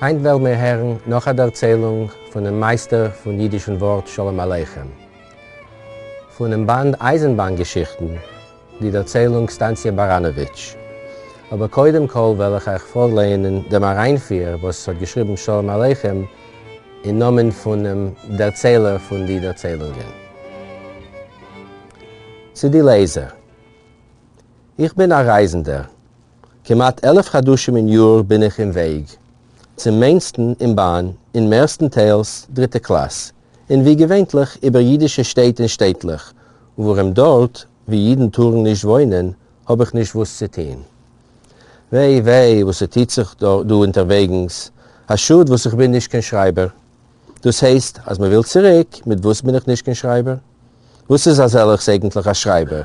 היינט וועלן מיר הערן נאך א דערציילונג פונעם מייסטער פון אידישן ווארט שלום עליכם. פונעם באנד אייזנבאן געשיכטן, די דערציילונג סטאנציע באראנאוויטש. אבער קודם כל וועל איך אייך פארלייענען דעם אריינפיר וואס האט געשריבן שלום עליכם אין נאמען פונעם דערציילער פון די דערציילונגען. צו די לעזער. איך בין א רייזנדער. כמעט 11 חדשים אין יאר בין איך אין וועג. צום מיינסטן אין באן, אין מערסטנטיילס דריטע קלאס, און ווי געווענטליך איבער אידישע שטעט און שטעטלעך, ווארום דארט וואו אידן טארן נישט וואוינען האב איך נישט וואס צו טוהן. וויי וויי וואס ס'טוט זיך דא אונטערוועגנס, א שאד וואס איך בין נישט קיין שרייבער. דאס הייסט אז מ'וויל צוריק, מיט וואס בין איך נישט קיין שרייבער? וואס איז אזעלעכס אייגנטליך א שרייבער?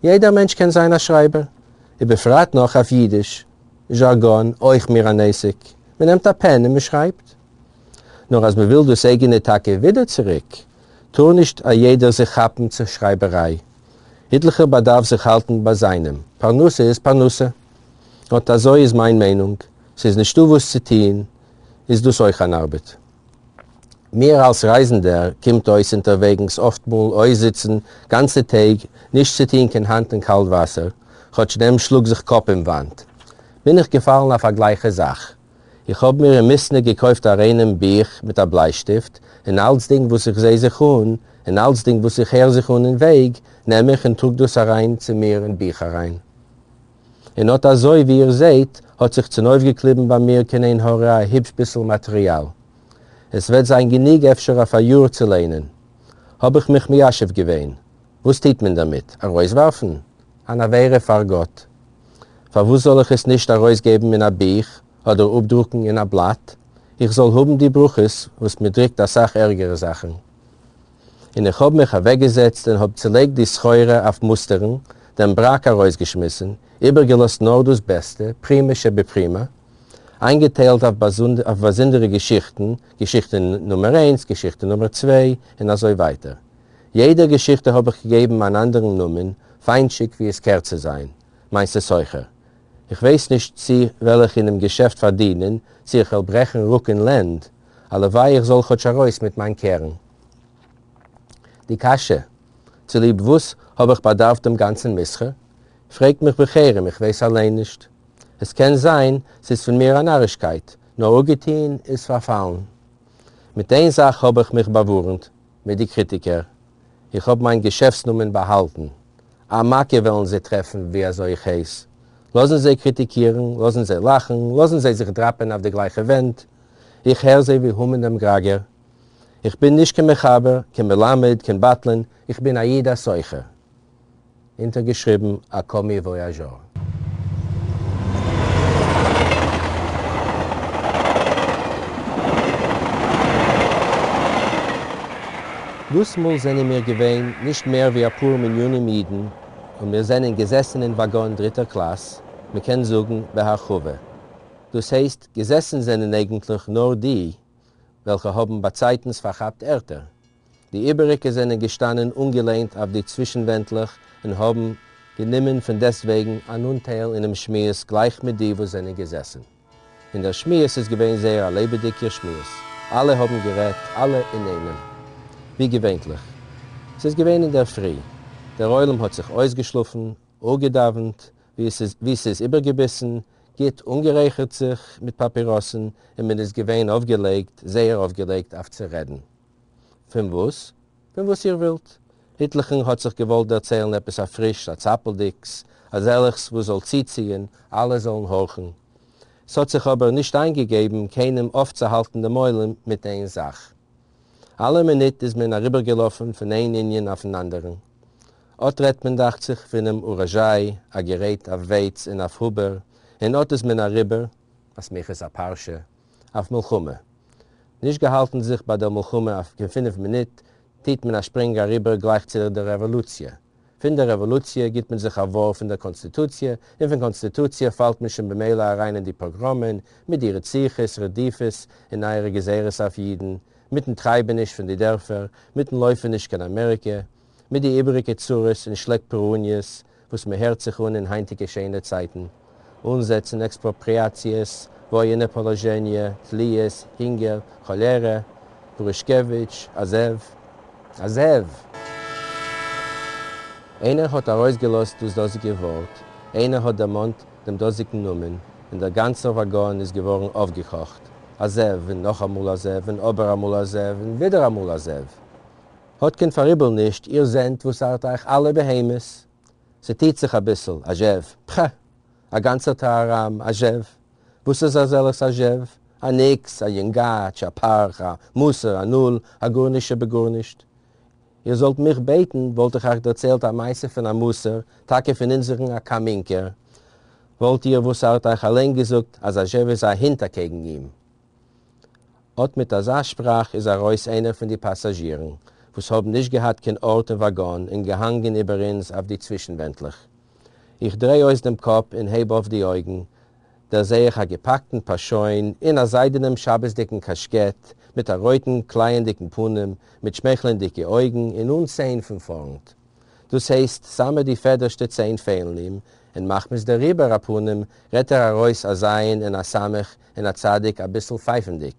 יעדער מענטש קען זיין א שרייבער, ובפרט נאך אויף אידיש, זשארגאן, אויך מיר אן עסק, מ'נעמט א פען און מ'שרייבט. נאר אז מ'וויל דאס אייגענע טאקע ווידער צוריק, טאר נישט א יעדער זיך כאפן צו שרייבעריי. איטליכער באדארף זיך האלטן ביי זיינעם, פרנסה איז פרנסה. אט אזוי איז מיין מיינונג, ס'איז נישטא וואס צו טוהן, איז דאס אויך אן ארבעט. מיר אלס רייזנדער קומט אויס אונטערוועגנס אפטמאל אויסזיצן גאנצע טעג נישט צו טוהן קיין האנט אין קאלט וואסער, כאטש נעם שלאג זיך קאפ אין וואנט. בין איך געפאלן אויף א גלייכע זאך. איך האב מיר אומיסטנע געקויפט א ריינעם בוך מיט א בליישטיפט, און אלצדינג וואס איך זעה זיך אן, און אלצדינג וואס איך הער זיך אן אין וועג, נעם איך און טראג דאס אריין צו מיר אין בוך אריין. און אט אזוי ווי איר זעהט, האט זיך צונויפגעקליבן ביי מיר קיין עין הרע א היבש ביסל מאטריאל. עס וועט זיין גענוג אפשר אויף א יאר צו ליינען. האב איך מיך מיישב געווען, וואס טוט מען דערמיט? ארויסווארפן? אן עבירה פאר גאט. פארוואס זאל איך עס נישט ארויסגעבן אין א בוך אדער אפדרוקן אין א בלאט? איך זאל האבן די ברכות וואס מען דרוקט אסאך ערגערע זאכן. און איך האב מיך אוועקגעזעצט און האב צעלייגט די סחורה אויף מוסטערן, דעם בראק ארויסגעשמיסן, איבערגעלאזט נאר דאס בעסטע, פרימה שבפרימה, איינגעטיילט אויף באזונדערע געשיכטן, געשיכטע נומער איינס, געשיכטע נומער צוויי, און אזוי ווייטער. יעדער געשיכטע האב איך געגעבן אן אנדערן נאמען, פיינטשיק ווי עס קער צו זיין, מעשה סוחר. איך ווייס נישט צי וועל איך אינעם געשעפט פארדינען, צי איך וועל ברעכן רוק און לענד, הלוואי איך זאל כאטש ארויס מיט מיין קרן. די קשיא, צוליב וואס האב איך באדארפט דעם גאנצן מסחר? פרעגט מיך בחרם, איך ווייס אליין נישט. עס קען זיין ס'איז פון מיר א נארישקייט, נאר אפגעטוהן איז פארפאלן. מיט איין זאך האב איך מיך באווארנט, מיט די קריטיקער. איך האב מיין געשעפטס-נאמען באהאלטן. א מכה וועלן זיי טרעפן ווי אזוי איך הייס. לאזן זיי קריטיקירן, לאזן זיי לאכן, לאזן זיי זיך דראפען אויף די גלייכע ווענט. איך הער זיי ווי המן דעם גראגער. איך בין נישט קיין מחבר, קיין מלמד, קיין בטלן, איך בין א איד א סוחר. אונטערגעשריבן א קאמי וואיאזשאר. דאס מאל זענען מיר געווען נישט מער ווי אפאר מנינים אידן און מיר זענען געזעסן אין וואגאן דריטער קלאס, מ'קען זאגן בהרחבה. דאס הייסט, געזעסן זענען אייגנטליך נאר די וועלכע האבן באצייטנס פארכאפט ערטער. די איבעריקע זענען געשטאנען אנגעלענט אויף די צווישנווענטלעך און האבן גענומען פון דעסטוועגן אן אנטייל אינעם שמועס גלייך מיט די וואס זענען געזעסן. און דער שמועס איז געווען זייער א לעבעדיקער שמועס. אלע האבן גערעדט, אלע אינאיינעם. ווי געווענטליך. ס'איז געווען אינדערפרי. דער עולם האט זיך אויסגעשלאפן, אפגעדאווענט, ווי עס איז ווי ס'איז איבערגעביסן, גוט אנגערייכערט זיך מיט פאפיראסן, און מען איז געווען אויפגעלייגט, זייער אויפגעלייגט אויף צו רעדן. פון וואס? פון וואס איר ווילט. איטליכן האט זיך געוואלט דערציילן עפעס א פריש, א צאפלדיקס, אזעלעכס וואס זאל צוציען, אלע זאלן הארכן. ס'האט זיך אבער נישט איינגעגעבן קיינעם אויפצוהאלטן דעם עולם מיט איין זאך. אלע מינוט איז מען אריבערגעלאפן פון איין ענין אויפן אנדערן. אט רעדט מען דאכט זיך פונעם אוראזשיי, א גערעט אויף ווייץ און אויף האבער, און אט איז מען אריבער, א סמיכות א פרשה, אויף מלחמה. נישט געהאלטן זיך ביי דער מלחמה אויף קיין פינף מינוט, טוט מען א שפרינג אריבער גלייך צו דער רעוואלוציע. פון דער רעוואלוציע גיט מען זיך א ווארף אין דער קאנסטיטוציע, און פון קאנסטיטוציע פאלט מען שוין במילא אריין אין די פאגראמען, מיט די רציחות, רדיפות, און אייערע גזירות אויף אידן, מיטן טרייבעניש פון די דערפער, מיטן לויפעניש קיין אמעריקע, מיט די איבעריגע צרות און שלעק פורעניות וואס מען הערט זיך אן אין היינטיגע שיינע צייטן. אָנזעצן, עקספּראָפּריאַציעס, וואָיעננע פּאָלאָזשעניע, תליות, הונגער, כאָלערע, פּורישקעוויטש, אַ זאב. אַ זאב! איינער האָט אַרויסגעלאָזט דאָס דאָזיקע וואָרט, איינער האָט דערמאָנט דעם דאָזיקן נאָמען, און דער גאַנצער וואַגאָן איז געוואָרן אויפֿגעקאָכט. אַ זאב, און נאָך אַ מאָל אַ זאב, און אָבער אַ מאָל אַ זאב, און ווידער אַ מאָל אַ זאב. האָט קיין פֿאַריבל נישט, איר זענט, וואָס אַרט אײַך, אַלע בהמות. ס'טוט זיך אַ ביסל, אַ זשעוו. פֿע! אַ גאַנצער טאַראַראַם, אַ זשעוו. וואָס איז אַזעלכס אַ זשעוו? אַ ניקס, אַ יונגאַטש, אַ פּאַרך, אַ מסור, אַ נול, אַ גאָרנישט שבגאָרנישט. איר זאָלט מיך בעטן, וואָלט איך אײַך דערציילט אַ מעשׂה פֿון אַ מסור, טאַקע פֿון אונדזערן אַ קאַמינקער. וואָלט איר, וואָס אַרט אײַך, אַליין געזאָגט, אַז אַ זשעוו איז אַ הונט אַקעגן אים. אָט מיט אַזאַ שפּראַך איז אַרויס איינער פֿון די פּאַסאַזשירן, וואָס האָבן נישט געהאַט קיין אָרט אין וואַגאָן און געהאַנגען איבער אונדז אויף די צווישנווענטלעך. איך דריי אויס דעם קאָפּ און הייב אויף די אויגן, דערזע איך אַ געפּאַקטן פּאַרשוין אין אַ זיידענעם שבתדיקן קאַשקעט, מיט אַ רויטן, קלייענדיקן פּנים, מיט שמייכלענדיקע אויגן און אָן ציין פֿון פֿאָרנט. דאָס הייסט, סאַמע די פֿעדערשטע ציין פֿעלן אים, און מחמת דעריבער, אַ פּנים, רעדט ער אַרויס אַ זיין און אַ סמך און אַ צדיק אַ ביסל פֿייפֿנדיק,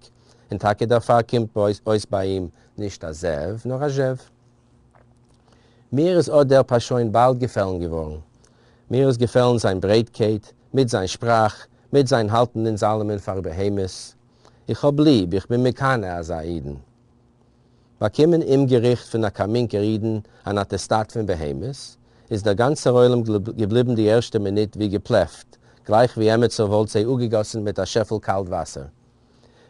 און טאַקע דערפֿאַר קומט אויס בײַ אים נישט אַ זאב, נאָר אַ זשעוו. מיר איז אָט דער פּאַרשוין באַלד געפֿעלן געוואָרן. מיר איז געפֿעלן זײַן ברייטקייט, מיט זײַן שפּראַך, מיט זײַן האַלטן אונדז אַלעמען פֿאַר בהמות. איך האָב ליב, איך בין מקנא אַזאַ אידן. באַקומען אומגעריכט פֿון אַ קאַמינקער אידן אַן אַטעסטאַט פֿון בהמות, איז דער גאַנצער עולם געבליבן די ערשטע מינוט ווי געפּלעפֿט, גלײַך ווי עמעצער וואָלט זיי אָפּגעגאָסן מיט אַ שעפֿל קאַלט וואַסער.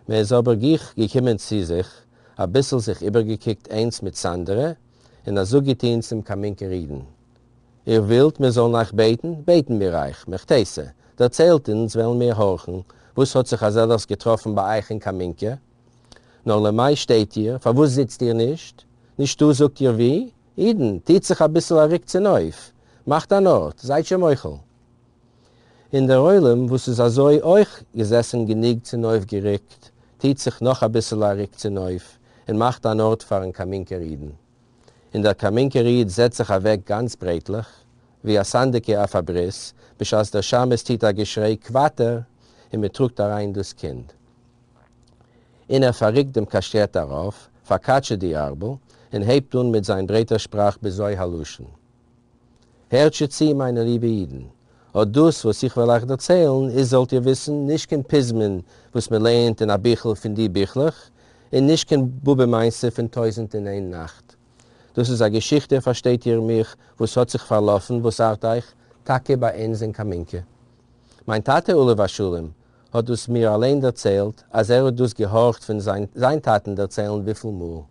מען איז אָבער גיך געקומען צו זיך, אַ ביסל זיך איבערגעקוקט איינס מיט ס'אַנדערע און אַ זאָג געטאָן צום קאַמינקער אידן, איר ווילט, מיר זאָלן אײַך בעטן? בעטן מיר אײַך, מהיכא־תּיתי, דערציילט אונדז, וועלן מיר האָרכן, וואָס האָט זיך אַזעלכס געטראָפֿן בײַ אײַך אין קאַמינקע? נאָר למאַי שטייט איר? פֿאַר וואָס זיצט איר נישט? נישטאָ, זאָגט איר, וווּ? אידן, טוט זיך אַ ביסל אַ רוק צונויף, מאַכט אַן אָרט, זײַט זשע מוחל. און דער עולם, וואָס איז אַזוי אויך געזעסן גענוג צונויפֿגערוקט, טוט זיך נאָך אַ ביסל אַ רוק צונויף און מאַכט אַן אָרט פֿאַרן קאַמינקער אידן. און דער קאַמינקער איד זעצט זיך אַוועק גאַנץ ברייטלעך, ווי אַ סנדקע אויף אַ ברית, בשעת דער שמשׂ טוט אַ געשריי קוואַטער און מע טראָגט אַרײַן דאָס קינד. און ער פאררוקט דעם קאשקעט ארויף, פארקאטשעט די ארבל, און הייבט אן מיט זיין ברייטער שפראך בזוי הלשון. הערט זשע צו, מיינע ליבע אידן, אט דאס וואס איך וועל אייך דערציילן איז, זאלט איר וויסן, נישט קיין פזמון וואס מען לייענט אין א ביכל פון די ביכלעך, און נישט קיין באבע מעשה פון טויזנט און איין נאכט. דאס איז א געשיכטע, פארשטייט איר מיך, וואס האט זיך פארלאפן, וואס ארט אייך, טאקע ביי אונז אין קאמינקע. מיין טאטע עליו השלום האט דאס מיר אליין דערציילט אז ער האט דאס געהארכט פון זיין טאטן דערציילן וויפיל מאל.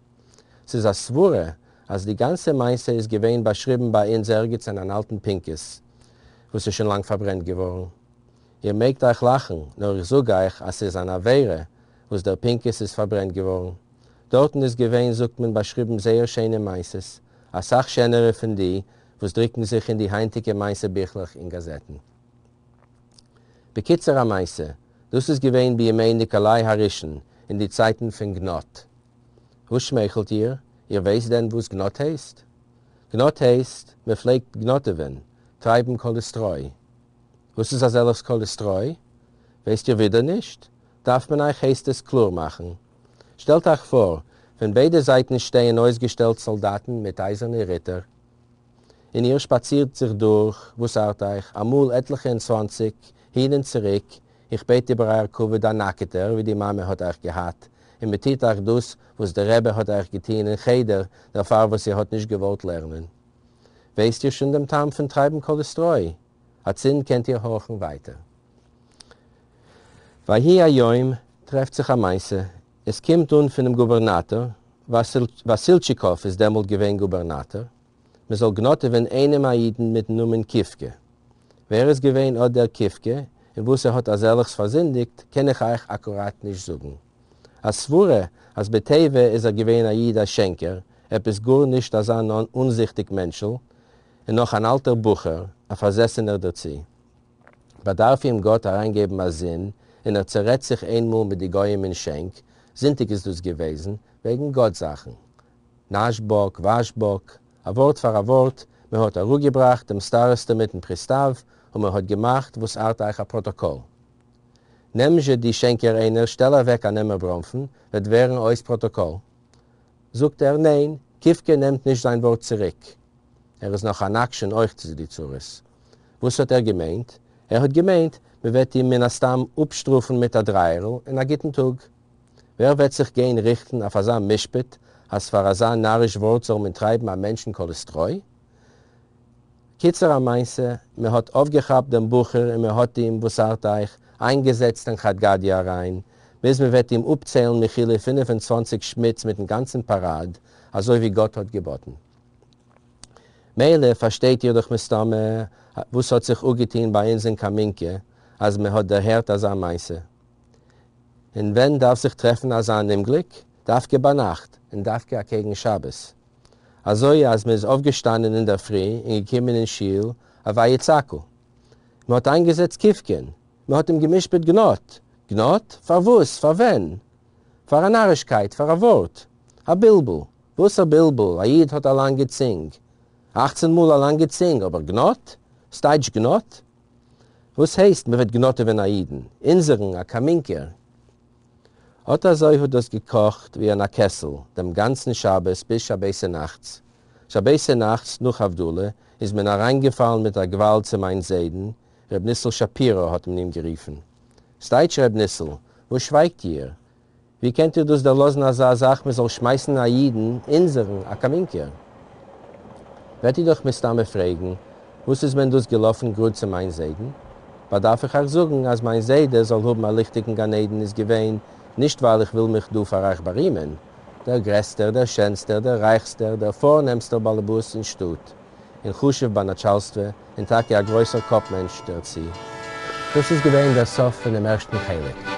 ס'איז א סברה אז די גאנצע מעשה איז געווען באשריבן ביי אונז ערגעץ אין אן אלטן פנקס וואס איז שוין לאנג פארברענט געווארן. איר מעגט אייך לאכן, נאר איך זאג אייך אז ס'איז אן עבירה וואס דער פנקס איז פארברענט געווארן. דארטן איז געווען, זאגט מען, באשריבן זייער שיינע מעשות, אסאך שענערע פון די וואס דרוקן זיך אין די היינטיגע מעשה ביכלעך און גאזעטן. בקיצור המעשה, דאס איז געווען בימי ניקאליי הראשון, אין די צייטן פון גנאט. וואס שמייכלט איר? איר ווייסט דען וואס גנאט הייסט? גנאט הייסט, מען פלעגט גנאטעווען, טרייבן קאליסטרוי. וואס איז אזעלכס קאליסטרוי? ווייסט איר ווידער נישט? דארף מען אייך הייסט עס קלאר מאכן. שטעלט אייך פאר, פון ביידע זייטן שטייען אויסגעשטעלט סאלדאטן מיט אייזערנע ריטער, און איר שפאצירט זיך דורך, וואס ארט אייך, אמאל עטליכע און צוואנציג, הין און צוריק, איך בעט איבער אייער כבוד א נאקעטער, ווי די מאמע האט אייך געהאט, און מען טוט אייך דאס, וואס דער רבי האט אייך געטוהן אין חדר, דערפאר וואס איר האט נישט געוואלט לערנען. ווייסט איר שוין דעם טעם פון טרייבן קאליסטרוי? אצינד קענט איר הארכן ווייטער. ויהי היום, טרעפט זיך א מעשה, עס קומט אן פונעם גובערנאטאר, וואסילטשיקאוו איז דעמאלט געווען גובערנאטאר, מען זאל גנאטעווען איינעם א אידן מיטן נאמען קיווקע. ווער איז געווען אט דער קיווקע און וואס ער האט אזעלעכס פארזינדיגט קען איך אייך אקוראט נישט זאגן. א סברה אז בטבע איז ער געווען א איד א שענקער, עפעס גאר נישט אזא אנזיכטיג מענטשל, און נאך אן אלטער בחור, א פארזעסענער דערצו. באַדאַרף אים גאָט אַרײַנגעבן אַ זון, און ער צערעדט זיך אײן מאָל מיט די גױים אין שענק, זונטיק איז דאָס געװעזן, װעגן גאָט-זאַכן. נאַש באָג, װאַש באָג, אַ װאָרט פֿאַר אַ װאָרט, מע האָט אַראָפּגעבראַכט דעם סטאַראָסטע מיטן פּריסטאַװ און מען האט געמאכט וואס ארט אייך א פראטאקאל. נעם זשע דו שענקער איינער שטעל אוועק אן עמער בראנפן וועט ווערן אויס פראטאקאל. זאגט ער ניין, קיווקע נעמט נישט זיין ווארט צוריק. ער איז נאך אן עקשן אויך צו די צרות. וואס האט ער געמיינט? ער האט געמיינט מען וועט אים מן הסתם אפשטראפן מיט א דרייערל און א גוטן טאג. ווער וועט זיך גיין ריכטן אויף אזא משפט אז פאר אזא נאריש ווארט זאל מען טרייבן א מענטש אין קאליסטרוי? קיצור המעשה, מען האט אויפגעכאפט דעם בחור און מען האט אים, וואס ארט אייך, איינגעזעצט אין חד גדיא אריין, ביז מען וועט אים אפציילן מחילה 25 שמיץ מיטן גאנצן פאראד, אזוי ווי גאט האט געבאטן. מילא פארשטייט איר דאך מסתמא וואס האט זיך אפגעטוהן ביי אונז אין קאמינקע אז מען האט דערהערט אזא מעשה. און ווען דארף זיך טרעפן אזא אן אומגליק? דווקא ביינאכט, און דווקא אקעגן שבת. אזוי אז מען איז אויפגעשטאנען אינדערפרי און געקומען אין שול א ויצעקו. מען האט איינגעזעצט קיווקען, מען האט אים גע'משפט גנאט. גנאט? פארוואס? פאר ווען? פאר א נארישקייט, פאר א ווארט. א בלבול. וואס א בלבול? א איד האט א לאנגע צינג. אכצען מאל א לאנגע צינג, אבער גנאט? ס'טייטש גנאט? וואס הייסט מען וועט גנאטעווען א אידן? אונזערן, א קאמינקער? אט אזוי האט דאס געקאכט ווי אין א קעסל דעם גאנצן שבת ביז שבתינאכטס. שבתינאכטס נאך הבדלה איז מען אריינגעפאלן מיט א גוואלד צו מיין זיידן, ר' ניסל שפירא האט מען אים גערופן. סטייטש ר' ניסל, וואס שווייגט איר? ווי קענט איר דאס דערלאזן אזא זאך מען זאל שמייסן א אידן, אונזערן, א קאמינקער? וועט איר דאך מסתמא פרעגן, וואס איז מען דאס געלאפן גראד צו מיין זיידן? באדארף איך אייך זאגן אז מיין זיידע זאל האבן א ליכטיגן גן עדן איז געווען נישט ווייל איך וויל מיך דא פאר אייך בארימען, דער גרעסטער, דער שענסטער, דער רייכסטער, דער פארנעמסטער באלעבאס אין שטאט, און חשוב ביי נאטשאלסטווע, און טאקע א גרויסער קאפ מענטש דערצו. דאס איז געווען דער סוף פון דעם ערשטן חלק.